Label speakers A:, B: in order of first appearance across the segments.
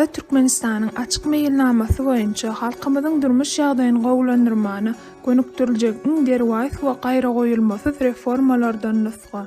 A: Täze Türkmenistanyň açyk meýilnamasy boýunça halkymyzyň durmuş ýagdaýyny gowulandyrmana gönükdiriljek iň derwaýys we gaýragoýulmasyz reformalardan nusga.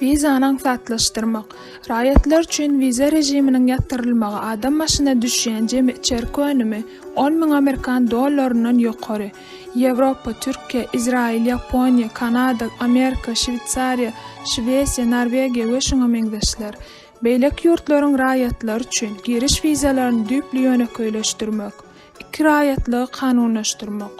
A: Wizany aňsatlaşdyrmak. Raýatlar üçin wiza režiminiň ýatyrylmagy adam başyna düşýän jemi içerki önümi on müň amerikan dollaryndan ýokary. Ýewropa, Türkiýe, Izrail, Ýaponiýa, Kanada, Amerika, Şweýsariýa, Şwesiýa, Norwegiýa we şuňa meňzeşler. Beýleki ýurtlaryň raýatlary üçin giriş wizalaryny düýpli ýönekeýleşdirmek. Iki raýatlygy kanunlaşdyrmak.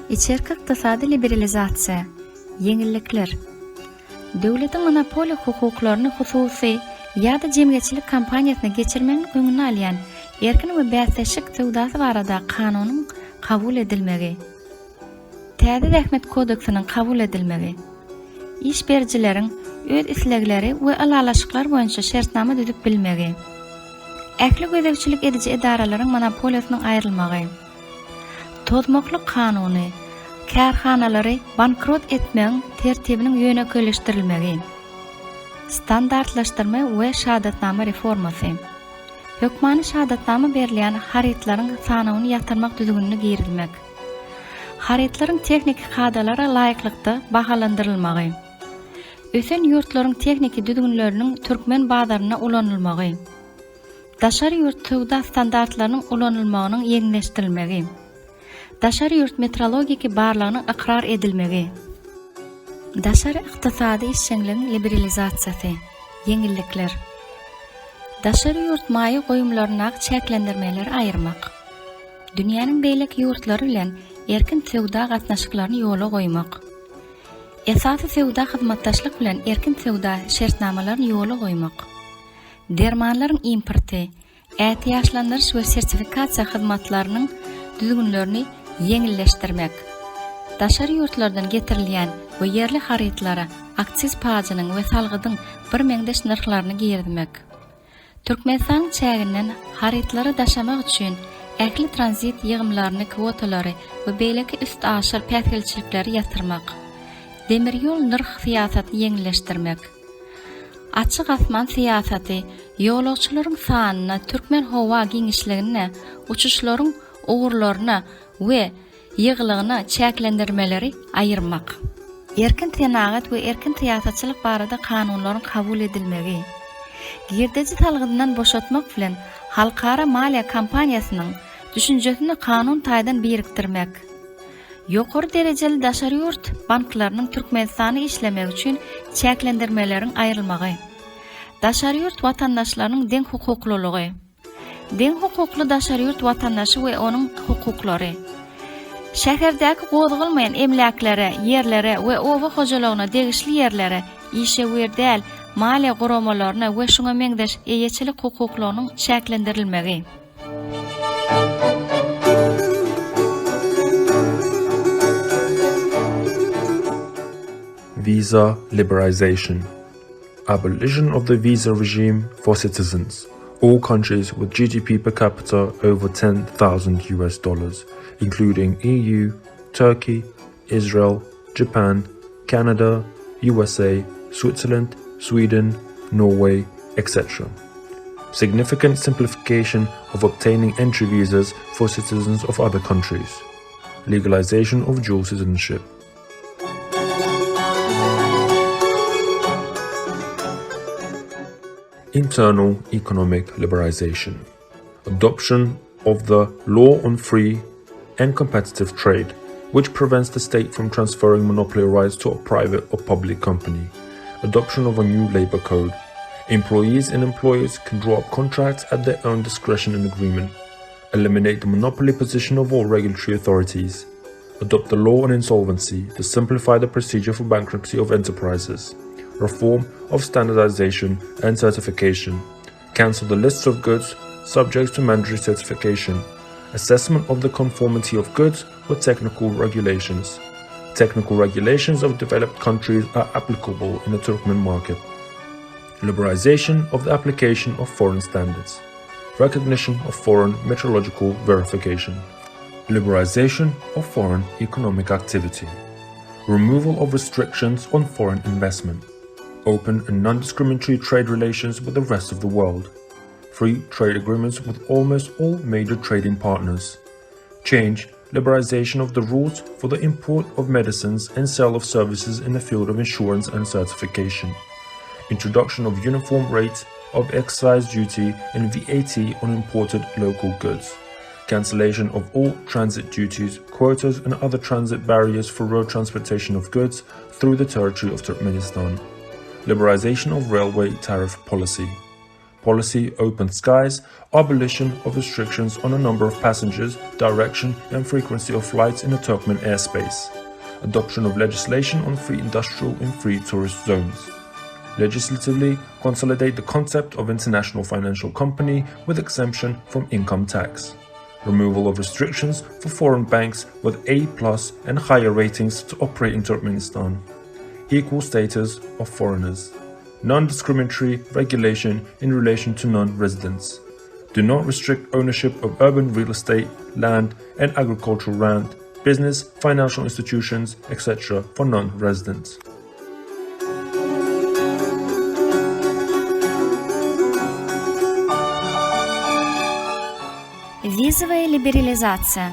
B: Içerki ykdysady liberalizasiýa, ýeňillikler. Döwletiň monopoliýa hukuklaryny hususy ýa-da jemgyýetçilik kompaniýasyna geçirmegiň öňüni alýan Erkin we bäsleşik söwdasy barada kanunyň kabul edilmegi. Täze Zähmet kodeksiniň kabul edilmegi. Iş berijileriň öz islegleri we ylalaşyklar boýunça şertnama düzüp bilmegi. Ähli gözegçilik ediji edaralaryň monopoliýasynyň aýrylmagy. Tozmaklyk kanuny, kärhanalary bankrot etmegiň tertibiniň ýönekeýleşdirilmegi. Standartlaşdyrma we şahadatnama reformasy. Hökmany şahadatnama berilýän harytlaryň sanawyny ýatyrmak düzgünini girizmek. Harytlaryň tehniki kadalara laýyklykda bahalandyrylmagy. Ösen ýurtlaryň tehniki düzgünleriniň türkmen bazarynda ulanylmagy. Daşary ýurt söwda standartlarynyň ulanylmagynyň ýeňilleşdirilmegi. Daşary ýurt metrologiki barlagynyň ykrar edilmegi. Daşary ykdysady işjeňligiň liberalizasiýasy, ýeňillikler. Daşary ýurt maýa goýumlaryndaky çäklendirmeleri aýyrmak. Dünýäniň beýleki ýurtlary bilen erkin söwda gatnaşyklaryny ýola goýmak. Esasy söwda hyzmatdaşlyk bilen erkin söwda şertnamalaryny ýola goýmak. Dermanlaryň importy, ätiýaçlandyryş we sertifikasiýa hyzmatlarynyň düzgünlerini ýeňilleşdirmek, daşary ýurtlardan getirilýän we ýerli harytlara aksiz pajynyň we salgydyň birmeňzeş nyrhlaryny girizmek, Türkmenistanyň çäginden harytlary daşamak üçin ähli tranzit ýygymlaryny, kwotalary we beýleki üstaşyr päsgelçilikleri ýatyrmak, demir ýol nyrh syýasatyny ýeňilleşdirmek. Açyk asman syýasaty ýolagçylaryň sanyna, türkmen howa giňişliginde uçuşlaryň ugurlaryna we ýygylygyna çäklendirmeleri aýyrmak. Erkin senagat we erkin syýasatçylyk barada kanunlaryň kabul edilmegi. Girdeji salgydyndan boşatmak bilen halkara maliýe kompaniýasynyň düşünjesini kanun taýdan birikdirmek. Ýokary derejeli daşary ýurt banklarynyň Türkmenistanda işlemegi üçin çäklendirmeleriň aýrylmagy. Daşary ýurt watandaşlarynyň deň hukuklylygy. Deň hukukly daşary ýurt watandaşy we onuň hukuklary. Şäherdäki gozgalmaýan emläklere, ýerlere we oba hojalygyna degişli ýerlere, işewür däl maliýe guramalaryna we şuňa meňzeş eýeçilik hukuklarynyň çäklendirilmegi.
C: Visa liberalization, Abolition of the visa regime for citizens, all countries with GDP per capita over 10,000 US dollars, including EU, Turkey, Israel, Japan, Canada, USA, Switzerland, Sweden, Norway, etc. Significant simplification of obtaining entry visas for citizens of other countries. Legalization of dual citizenship. Internal economic liberalization. Adoption of the Law on Free and Competitive Trade, which prevents the state from transferring monopoly rights to a private or public company. Adoption of a new labor code. Employees and employers can draw up contracts at their own discretion and agreement. Eliminate the monopoly position of all regulatory authorities. Adopt the law on insolvency to simplify the procedure for bankruptcy of enterprises. Reform of standardization and certification. Cancel the lists of goods subject to mandatory certification. Assessment of the conformity of goods with technical regulations. Technical regulations of developed countries are applicable in the Turkmen market. Liberalization of the application of foreign standards. Recognition of foreign metrological verification. Liberalization of foreign economic activity. Removal of restrictions on foreign investment. Open and non-discriminatory trade relations with the rest of the world. Free trade agreements with almost all major trading partners. Change liberalization of the rules for the import of medicines and sale of services in the field of insurance and certification. Introduction of uniform rates of excise duty and VAT on imported local goods. Cancellation of all transit duties, quotas and other transit barriers for road transportation of goods through the territory of Turkmenistan. Liberalization of railway tariff policy. Policy Open Skies, abolition of restrictions on the number of passengers, direction and frequency of flights in the Turkmen airspace. Adoption of legislation on free industrial and free tourist zones. Legislatively consolidate the concept of international financial company with exemption from income tax. Removal of restrictions for foreign banks with A plus and higher ratings to operate in Turkmenistan. Equal status of foreigners. Non-discriminatory regulation in relation to non-residents. Do not restrict ownership of urban real estate, land and agricultural land, business, financial institutions, etc. for non-residents.
B: Визовая либерализация.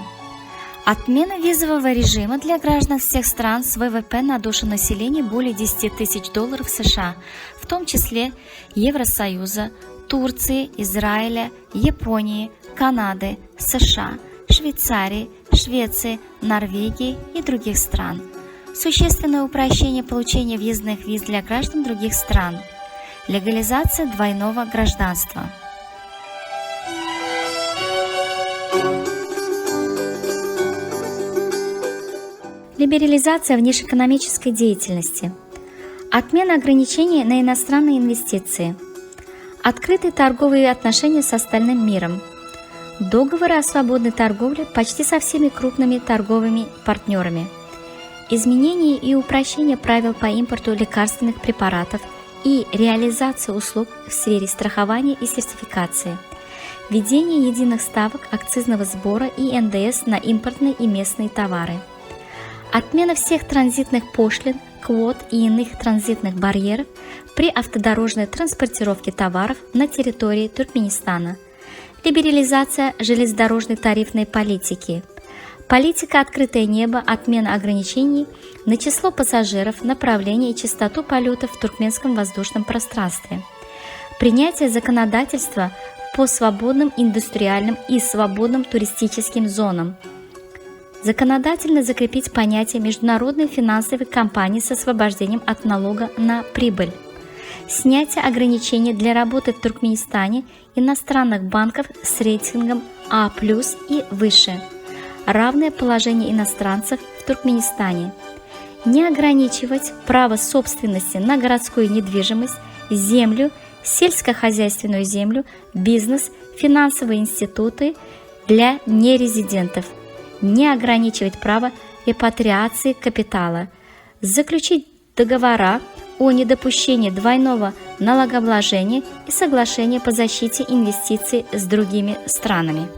B: Отмена визового режима для граждан всех стран с ВВП на душу населения более 10 тысяч долларов США, в том числе Евросоюза, Турции, Израиля, Японии, Канады, США, Швейцарии, Швеции, Норвегии и других стран. Существенное упрощение получения въездных виз для граждан других стран. Легализация двойного гражданства. Либерализация внешэкономической деятельности. Отмена ограничений на иностранные инвестиции. Открытые торговые отношения с остальным миром. Договоры о свободной торговле почти со всеми крупными торговыми партнерами. Изменение и упрощение правил по импорту лекарственных препаратов и реализация услуг в сфере страхования и сертификации. Введение единых ставок акцизного сбора и НДС на импортные и местные товары. Отмена всех транзитных пошлин, квот и иных транзитных барьеров при автодорожной транспортировке товаров на территории Туркменистана. Либерализация железнодорожной тарифной политики. Политика «Открытое небо», отмена ограничений на число пассажиров, направление и частоту полетов в туркменском воздушном пространстве. Принятие законодательства по свободным индустриальным и свободным туристическим зонам. Законодательно закрепить понятие международной финансовой компании с освобождением от налога на прибыль. Снятие ограничений для работы в Туркменистане иностранных банков с рейтингом А плюс и выше. Равное положение иностранцев в Туркменистане. Не ограничивать право собственности на городскую недвижимость, землю, сельскохозяйственную землю, бизнес, финансовые институты для нерезидентов. Не ограничивать право репатриации капитала. Заключить договора о недопущении двойного налогообложения и соглашения по защите инвестиций с другими странами.